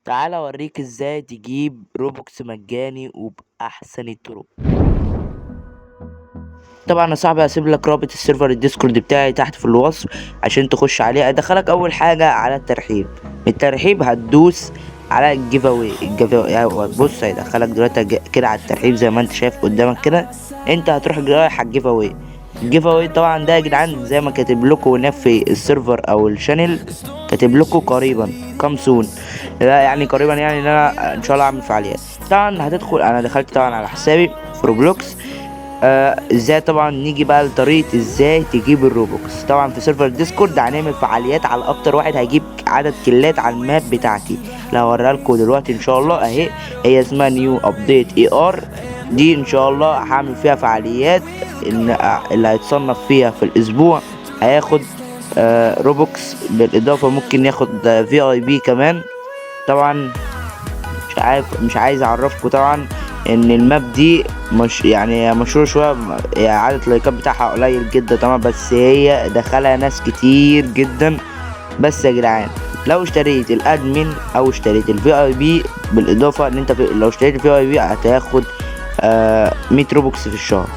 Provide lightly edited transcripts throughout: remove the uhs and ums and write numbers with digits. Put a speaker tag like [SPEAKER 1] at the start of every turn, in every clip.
[SPEAKER 1] تعالى اوريك ازاي تجيب Robux مجاني وباحسن الطرق. طبعا يا صاحبي هسيب لك رابط ال server ال Discord بتاعي تحت في الوصف عشان تخش عليه. ادخلك اول حاجة على الترحيب، الترحيب هتدوس على ال giveaway. ال giveaway بص هيدخلك دلوقتي كده على الترحيب زي ما انت شايف قدامك كده. انت هتروح رايح على ال giveaway. ال giveaway طبعا ده يا جدعان زي ما كاتب لكم هناك في ال server او ال channel، كاتب لكم قريبا come soon، لا يعني قريبا، يعني ان انا ان شاء الله اعمل فعاليات. طبعا هتدخل، انا دخلت طبعا على حسابي في Roblox. ازاي طبعا نيجي بقى لطريقة ازاي تجيب ال Robux. طبعا في server Discord هنعمل فعاليات على اكتر واحد هيجيب عدد kill ات على ال map بتاعتي اللي هوريها لكم دلوقتي ان شاء الله اهي، هي اسمها new update AR. دي ان شاء الله هعمل فيها فعاليات ان اللي هيتصنف فيها في الاسبوع هياخد Robux، بالاضافة ممكن ياخد VIP كمان. طبعا مش عارف، مش عايز اعرفكم طبعا ان ال map دي مش يعني مشهورة شوية، يعني عدد ال like ات بتاعها قليل جدا طبعا، بس هي دخلها ناس كتير جدا. بس يا جدعان لو اشتريت ال admin او اشتريت ال VIP، بالاضافة ان انت لو اشتريت ال VIP هتاخد 100 Robux في الشهر.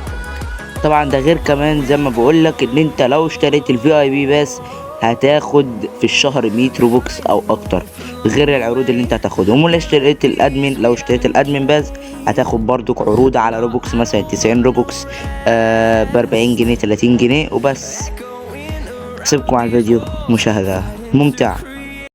[SPEAKER 1] طبعا ده غير كمان زي ما بقولك ان انت لو اشتريت ال VIP بس هتاخد في الشهر 100 Robux او اكتر، غير العروض اللي انت هتاخدهم. ولو اشتريت ال admin، لو اشتريت ال admin بس هتاخد برضك عروض على Robux، مثلا 90 Robux ب 40 جنيه، 30 جنيه وبس. سيبكم على الفيديو، مشاهدة ممتعة.